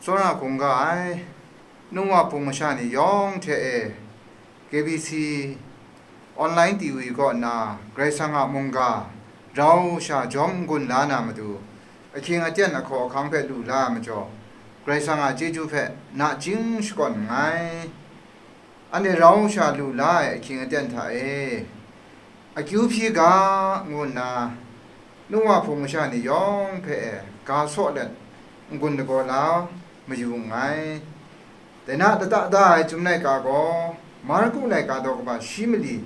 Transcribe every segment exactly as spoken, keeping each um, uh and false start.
Tsawra hkungga ai, nungwa hpung masha ni yawng hte e, K B C online T V kaw nna Karai Kasang a mungga rau sha jawm n-gun la na matu, ahkying aten ahkaw ahkang hpe lu la ai majaw, Karai Kasang a chyeju hpe nachying shakawn nngai. Anhte rau sha lu la ai ahkying aten hta e, akyu hpyi ga, ngu nna, nungwa hpung masha ni yawng hpe e ga saw let n-gun lagaw la mayu nngai. Dai na lata da ai Chyum laika gaw, Marku laika daw kaba shi mali,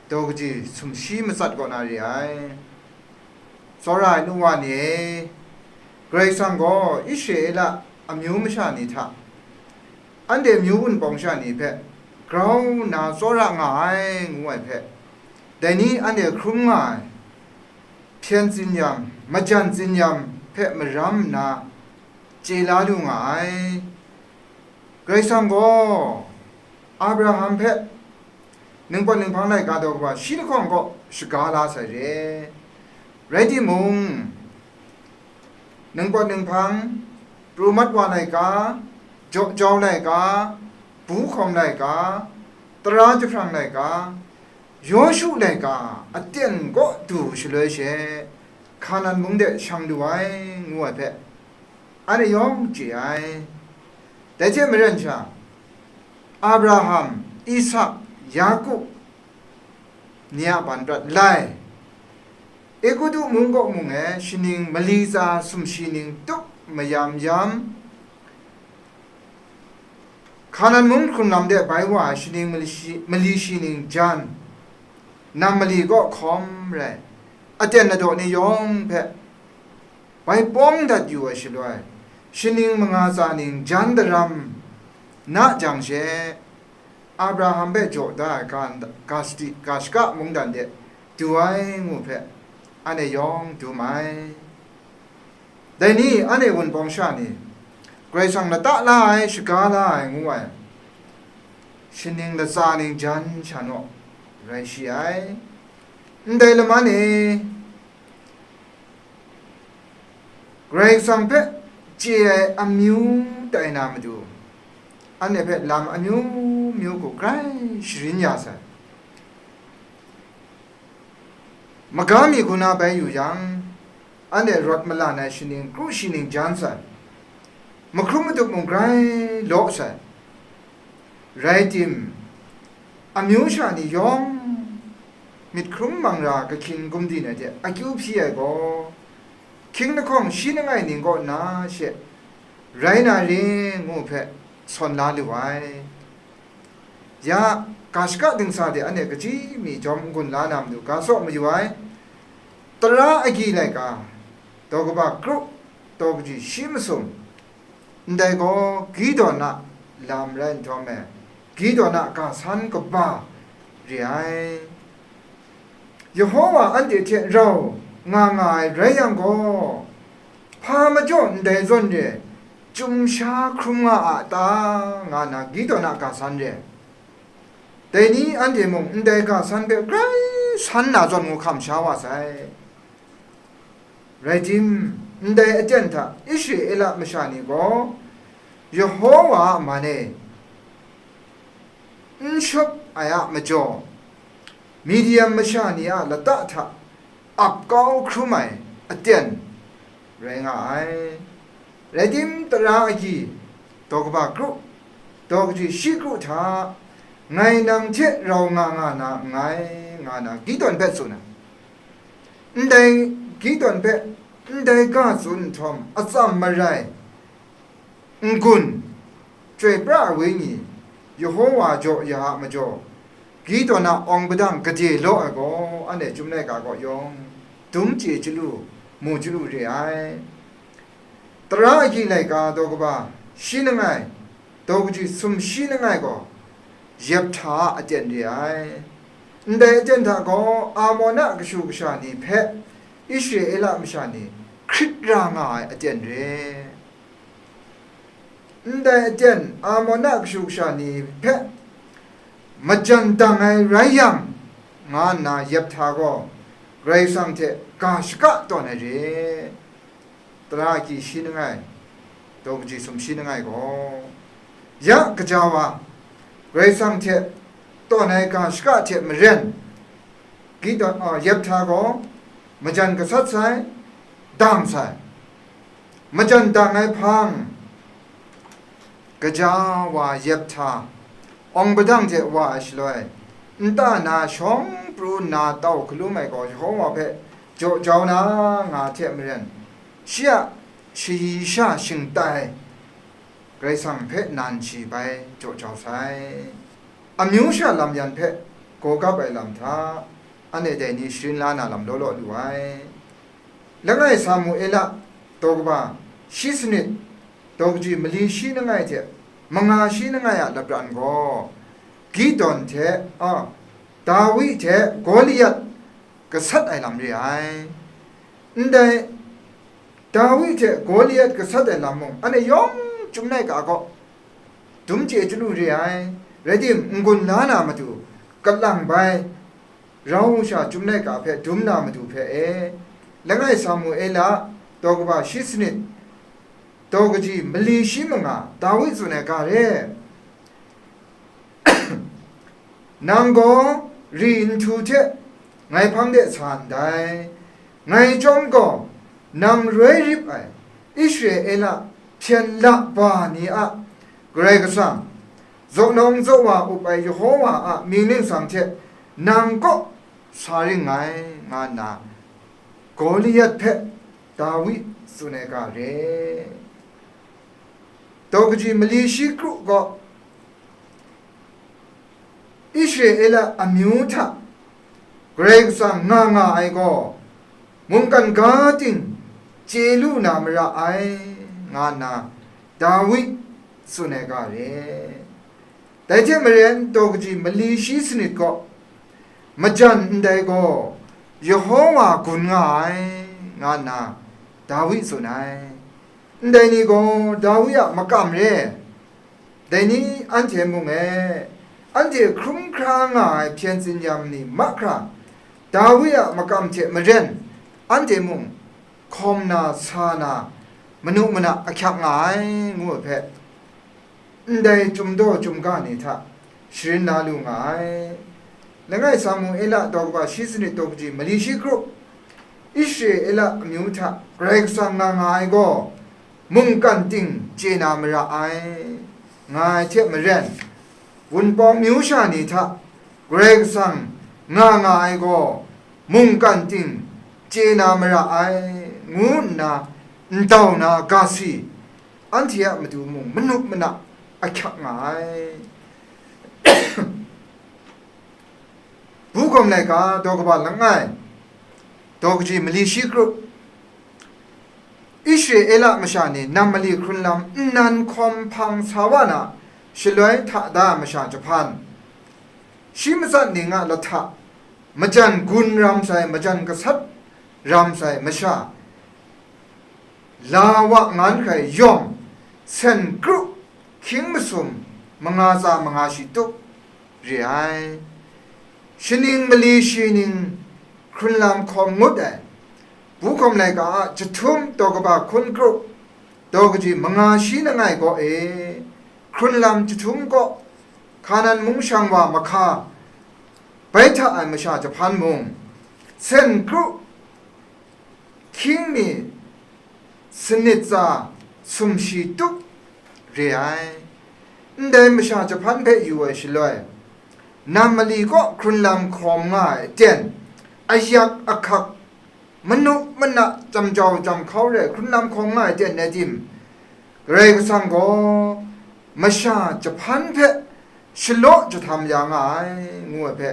daw kaji sumshi matsat kaw na re ai. Tsawra ai nungwa ni e, Karai Kasang gaw Israela amyu masha ni hta, anhte myu wunpawng sha ni hpe grau nna tsawra nga ai, ngu ai hpe, dai ni anhte hkrum nga ai, hpyen tsin-yam, majan tsin-yam hpe maram nna chye la lu nga ai. Karai Kasang gaw Abraham hpe ningpawt ninghpang laika daw kaba shi lahkawng kaw shaga la sai re. Rai timung, ningpawt ninghpang, pru mat wa laika, jaw jau laika, bu hkawm laika, tara jahprang laika, Yawshu laika aten kaw du shaloi she, Hkanan mung de shang lu ai, ngu ai hpe, anhte yawng chye ai. Dai hte maren sha, Abraham, Isak, Yaku ni a ban prat lai, Egutu mung kaw mung e shaning mali tsa sumshi ning tup mayam yam, Hkanan mung hkrun lam de bai wa ai shaning mali shi, mali shi ning jan, nam mali kaw hkawm rai, aten adaw ni yawng hpe bai pawng dat yu ai shaloi, shaning manga tsa ning jan daram na jang she, Abraham hpe jaw da ai ga, ga sadi, ga shaka mungdan de du ai ngu hpe, anhte yawng dum ai. Dai ni anhte wunpawng sha ni, Karai Kasang lata la ai, shaga la ai ngu ai, shaning latsa ning jan sha naw rai shi ai. Ndai laman e, Karai Kasang hpe chye ai amyu tai na matu, anhte hpe lam amyu myu hku grai sharin ya sai. Maga mi hku na bai yu yang, anhte rawt malan ai shaning kru shi ning jan sai, mahkrum madup mung grai law sai. Rai tim, amyu sha ni yawng myit hkrum mang ra kahkying gumdin ai hte akyu hpyi ai gaw, hkying lahkawng shi langai ning kaw na she rai na re ngu hpe sawn la lu ai. Ya, ga shaka dingsa de anhte kaji mi jawm n-gun la na matu ga saw mayu ai. Tara agyi laika, daw kaba kru, daw kaji shi masum, ndai gaw Gideon a lam rai nhtawm e, Gideon a ga san kaba re ai. Yehowa anhte hte rau nga nga ai rai yang gaw, hpa majaw ndai zawn re, chyum sha hkrum nga a ta, nga nna Gideon a ga san re. Dai ni anhte mung ndai ga san hpe grai san na zawn ngu hkam sha wa sai. Rai tim, ndai aten hta Israela masha ni gaw Yehowa a man e n shawp ai a majaw, Midian masha ni a lata hta ap kau hkrum ai aten rai nga ai. Rai tim, tara agyi, daw kaba kru, daw kaji shi kru hta, ngai nang hte rau nga nga na nngai, nga na Gideon hpe tsun ai. Ndai Gideon hpe ndai ga tsun nhtawm, atsam marai, n-gun, Chyoi pra ai Wenyi, Yehowa jaw ya a majaw, Gideon a awng padang gade law ai gaw, anhte Chyum laika kaw yawng dum chye chyalu, mu chyalu re ai. Tara agyi laika daw kaba shi langai, daw kaji sumshi langai gaw, Yephta a aten re ai. Ndai aten hta gaw Amon a kashu kasha ni hpe Israela masha ni hkrit ra nga ai aten re. Ndai aten Amon a kashu kasha ni hpe majan dang ai rai yang, nga nna Yephta gaw Karai Kasang hte ga shaka tawn ai re. Tara agyi shi langai, daw kaji sumshi langai gaw, ya kaja wa, Karai Kasang hte tawn ai ga shaka hte maren, Gideon, a, Yephtha gaw majan gasat sai, dang sai. Majan dang ai hpang, gaja wa Yephtha, awng padang hte wa ai shaloi, nta na shawng pru nna tau hkalum ai gaw Yehova hpe jaw jau na nga hte maren, shi a shayi sha shingtai Karai Kasang hpe nan shi bai jaw jau sai. Amyu sha lam yan hpe gaw gap ai lam hta, anhte dai ni sharin la na lam law law lu ai. Langai Samuela daw kaba shi sanit, daw kaji mali shi langai hte manga shi langai a lapran gaw, Gideon hte, a, Dawi hte Goliat gasat ai lam re ai. Ndai Dawi hte Goliat gasat ai lam mung, anhte yawng chyum laika gaw dum chye chyalu re ai. Rai tim, n-gun la na matu, kalang bai, rau sha chyum laika hpe dum na matu hpe e, langai Samuela daw kaba shi sanit, daw kaji mali shi manga, Dawi tsun ai ga re. Nang gaw ri nhtu hte ngai hpang de sa ndai. Ngai chyawm gaw, nang roi rip ai Israela hpyen la ba ni a Karai Kasang, zawnawng zawa up ai Yehova a mying ningsang hte nang kaw sa ring ngai, nga nna Goliat hpe Dawi tsun ai ga re. Daw kaji mali shi kru gaw, Israela amyu hta Karai Kasang nga nga ai gaw, mungkan ga ting chye lu na mara ai, nga nna Dawi tsun ai ga re. Dai hte maren, daw kaji mali shi sanit gaw, majan ndai gaw Yehova gun nga ai, nga nna Dawi tsun ai. Ndai ni gaw Dawi a makam re. Dai ni anhte mung e, anhte hkrum hkra nga ai hpyen tsin-yam ni mahkra, Dawi a makam hte maren, anhte mung hkawm na, sa na, manu mana ahkyak nga ai, ngu ai hpe, ndai chyum daw chyum ga ni hta sharin la lu nga ai. Langai Samuela daw kaba shi sanit, daw kaji mali shi kru, Israela amyu hta Karai Kasang nga nga ai gaw, mungkan ting chye na mara ai, nga ai hte maren, Wunpawng myu sha ni hta Karai Kasang nga nga ai gaw, mungkan ting chye na mara ai, ngu nna ndau na ga si, anhte a matu mung manu mana ahkyak nga ai. Buhkawm laika daw kaba langai, daw kaji mali shi kru, Israela masha ni nam mali hkrunlam nnan hkawm hpang sa wa na, shaloi hta da masha jahpan, shi matsat ning a lahta, majan gun ram sai, majan gasat ram sai masha, la wa ngan hkrai yawng, sen kru, hkying masum, manga tsa manga shi tup re ai. Shaning mali shi ning hkrunlam hkawm ngut ai. Buhkawm laika a jahtum daw kaba hkun kru, daw kaji manga shi langai gaw e, hkrunlam jahtum gaw, Hkanan mung shang wa mahka bai hta ai masha jahpan mung, sen kru, hkying mi sanit tsa sumshi tup re ai. Ndai masha jahpan hpe yu ai shaloi, nam mali kaw hkrunlam hkawm nga ai aten, ayak ahkak, manu mana, jam jau jam hkau re ai hkrunlam hkawm nga ai aten rai tim, Karai Kasang gaw masha jahpan hpe shalaw jahtam ya nga ai, ngu ai hpe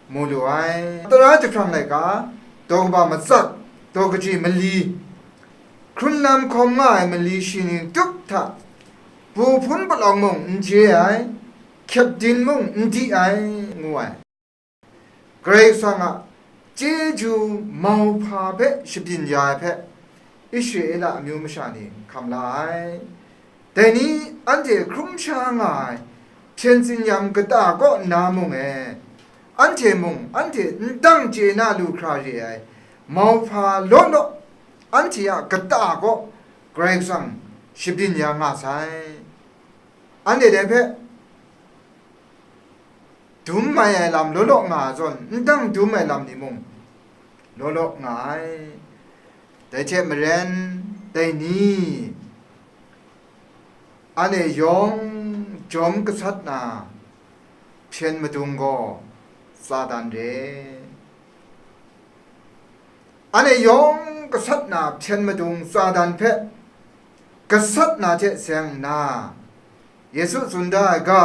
mu lu ai. Tara jahprang laika, daw kaba matsat, daw kaji mali, hkrunlam hkawm nga ai mali shi ning tup hta, bu hpun palawng mung n je ai, hkyep din mung n di ai, ngu ai. Karai Kasang a chyeju mauhpa hpe shabyin ya ai hpe, Israela amyu masha ni hkam la ai. Dai ni anhte hkrum sha nga ai hpyen tsin-yam kata kaw nna mung e, anhte mung anhte n dang chye na lu hkra re ai mauhpa law law, anhte a kata kaw Karai Kasang shabyin ya nga sai. Anhte dai hpe dum mai ai lam law law nga ai zawn, n dang dum ai lam ni mung law law nga ai. Dai hte maren, dai ni, anhte yawng jawm gasat na hpyen madung gaw Satan re. Anhte yawng gasat na hpyen madung Satan hpe gasat na hte seng nna, Yesu tsun da ai ga,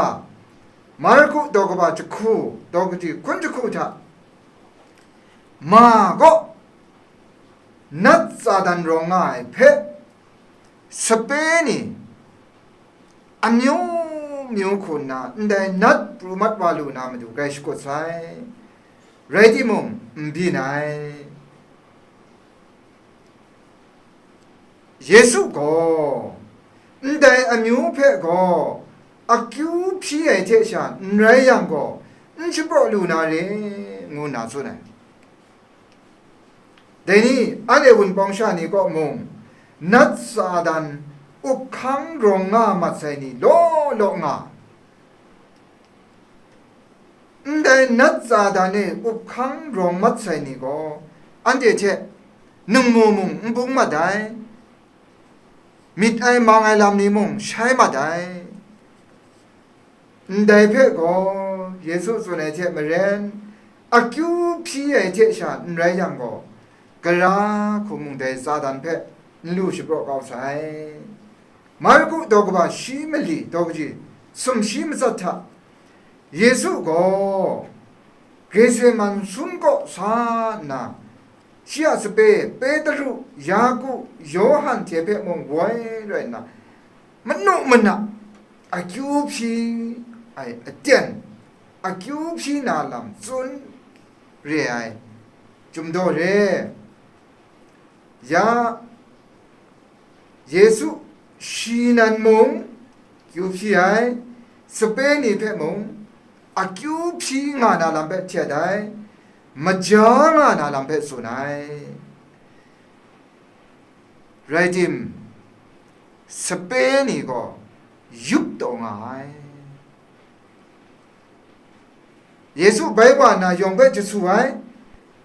Marku daw kaba jahku, daw kaji hkun jahku hta, ma gaw nat Satan rawng nga ai hpe, sape ni amyu myu hku nna ndai nat pru mat wa lu na matu grai shakut sai, rai timung, n byin ai. Yesu gaw ndai amyu hpe gaw akyu hpyi ai hte sha n rai yang gaw, n shapraw lu na re, ngu nna tsun ai. Dai ni, anhte wunpawng sha ni kaw mung, nat Satan up hkang rawng nga mat sai ni law law nga. Ndai nat Satan e up hkang rawng mat sai ni gaw, anhte hte ningmu mung n bung mat ai, myit ai mang ai lam ni mung shai mat ai. Ndai hpe gaw Yesu tsun ai hte maren, akyu hpyi ai hte sha n rai yang gaw, gara hku mung dai Satan hpe n lu shapraw kau sai. Marku daw kaba shi mali daw kaji sumshi matsat hta, Yesu gaw Getseman sum kaw sa nna, shi a sape Petru, Yaku, Yawhan hte hpe mung woi rai nna, manu mana akyu hpyi ai aten, akyu hpyi na lam tsun re ai, chyum daw re. Ya, Yesu shi nan mung akyu hpyi ai, sape ni hpe mung akyu hpyi nga na lam hpe htet ai, maja nga na lam hpe tsun ai. Rai tim, sape ni gaw yup taw nga ai. Yesu bai wa nna yawng hpe jasu ai,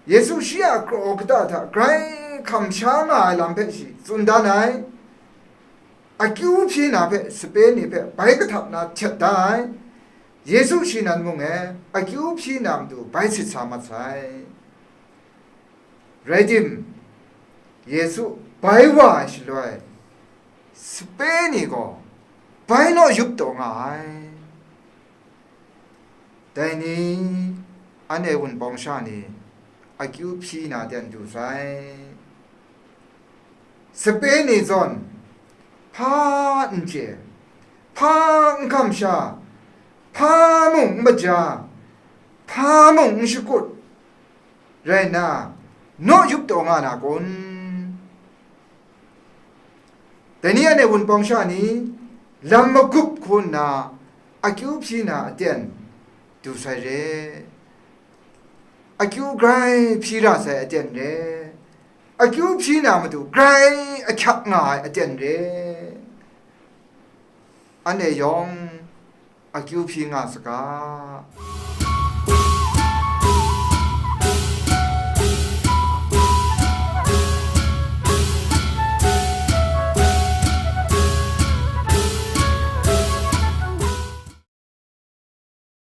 Yesu shi a kraw kata hta grai hkam sha nga ai lam hpe shi tsun dan ai, akyu hpyi na hpe sape ni hpe bai kahtap na htet da ai, Yesu shi nan mung e akyu hpyi na matu bai sit sa mat sai. Rai tim, Yesu bai wa ai shaloi, sape ni gaw bai naw yup taw nga ai. Dai ni, anhte wunpawng sha ni, akyu hpyi na ten du sai. Sape ni zawn, hpa n chye, hpa n hkam sha, hpa mung n maja, hpa mung n shakut, rai nna, naw yup taw nga na kun? Dai ni anhte wunpawng sha ni, lam magup hku nna akyu hpyi na aten du sai re, akyu grai hpyi ra sai aten re, akyu hpyi na matu grai ahkyak nga ai aten re. Anhte yawng akyu hpyi nga saga.